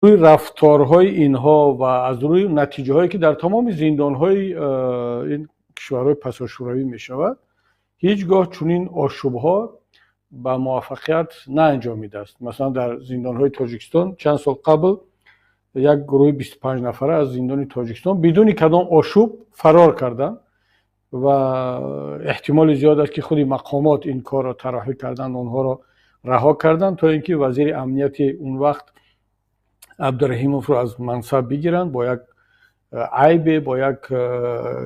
Рӯи рафторҳои инҳо ва аз рӯи натиҷаҳое, ки дар тамоми зиндонҳои ин кишварҳои пасошӯравӣ мешавад, ҳеҷ гоҳ чунин ошӯбҳо ба муваффақият наанҷомидааст. Масалан, дар зиндонҳои Тоҷикистон чанд сол қабл як гурӯҳи 25 нафара аз зиндони Тоҷикистон бидуни кадом ошӯб фарор карданд ва эҳтимоли зиёд аст, ки худи мақомот ин корро тарроҳӣ карданд, онҳоро раҳо карданд, то ин ки вазири амнияти он вақт Абдураҳимовро аз мансаб бигиранд бо як айбе, бо як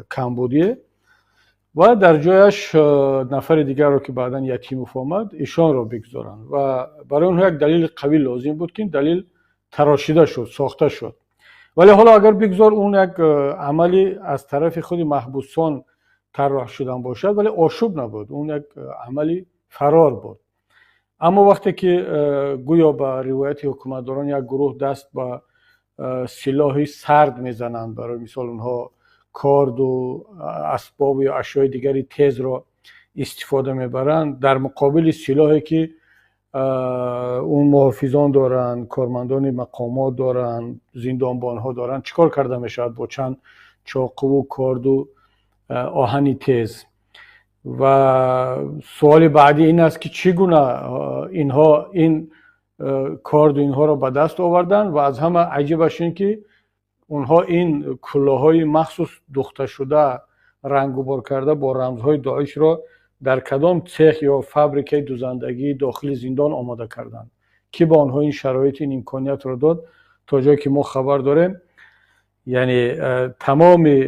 камбудие ва дар ҷояш нафари дигарро, ки баъдан Ятимов омад, ишонро бигузоранд. Ва барои онҳо як далели қавӣ лозим буд, ки ин далел тарошида шуд, сохта шуд. Вале ҳоло агар бигзор он як амале аз тарафи худи маҳбусон тарроҳ шудан бошад, вале ошӯб набуд, он як амали фарор буд. Аммо вақте ки гӯё ба ривояти ҳукуматдорон як гурӯҳ даст ба силоҳи сард мезананд, барои мисол, онҳо корду асбобу ё ашёи дигари тезро истифода мебаранд дар муқобили силоҳе, ки он муҳофизон доранд, кормандони мақомот доранд, зиндонбонҳо доранд, чӣ кор карда мешавад бо чанд чоқуву корду оҳани тез? Ва суоли баъдӣ ин аст, ки чӣ гуна инҳо ин корду инҳоро ба даст оварданд? Ва аз ҳама аҷибаш ин, ки онҳо ин куллоҳҳои махсус духташуда, рангубор карда бо рамзҳои Доишро дар кадом цех ё фабрикаи дузандагии дохили зиндон омода карданд? Кӣ ба онҳо ин шароит, ин имкониятро дод? То ҷое ки мо хабар дорем, яъне тамоми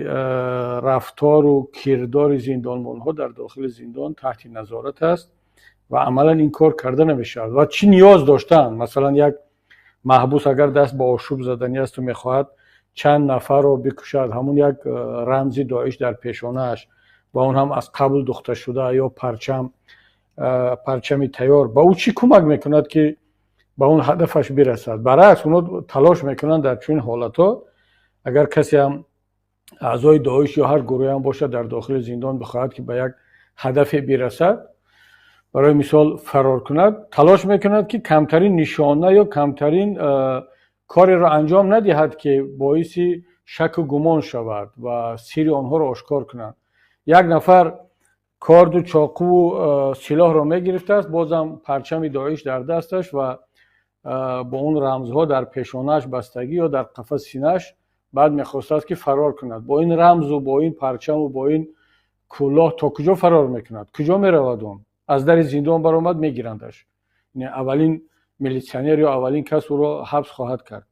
рафтору кирдори зиндонбонҳо дар дохили зиндон таҳти назорат аст ва амалан ин кор карда намешавад. Ва чӣ ниёз доштанд? Масалан, як маҳбус агар даст ба ошӯб заданӣ асту мехоҳад чанд нафарро бикушад, ҳамун як рамзи Доиш дар пешонааш ва он ҳам аз қабл духташуда ё парчам, парчами тайёр, ба ӯ чӣ кӯмак мекунад, ки ба он ҳадафаш бирасад? Баръакс, онҳо талош мекунанд дар чунин ҳолатҳо, агар касе ҳам аъзои Доиш ё ҳар гурӯҳе ҳам бошад, дар дохили зиндон бихоҳад, ки ба як ҳадафе бирасад, барои мисол, фарор кунад, талош мекунад, ки камтарин нишона ё камтарин кореро анҷом надиҳад, ки боиси шаку гумон шавад ва сирри онҳоро ошкор кунанд. Як нафар корду чоқуву силоҳро мегирифтааст, бозам парчами Доиш дар дасташ ва бо он рамзҳо дар пешонааш бастагӣ ё дар қафаси синааш, баъд мехостааст, ки фарор кунад. Бо ин рамзу бо ин парчаму бо ин куллоҳ то куҷо фарор мекунад? Куҷо меравад он? Аз дари зиндон баромад, мегирандаш, аввалин милитсионер ё аввалин кас ӯро ҳабс хоҳад кард.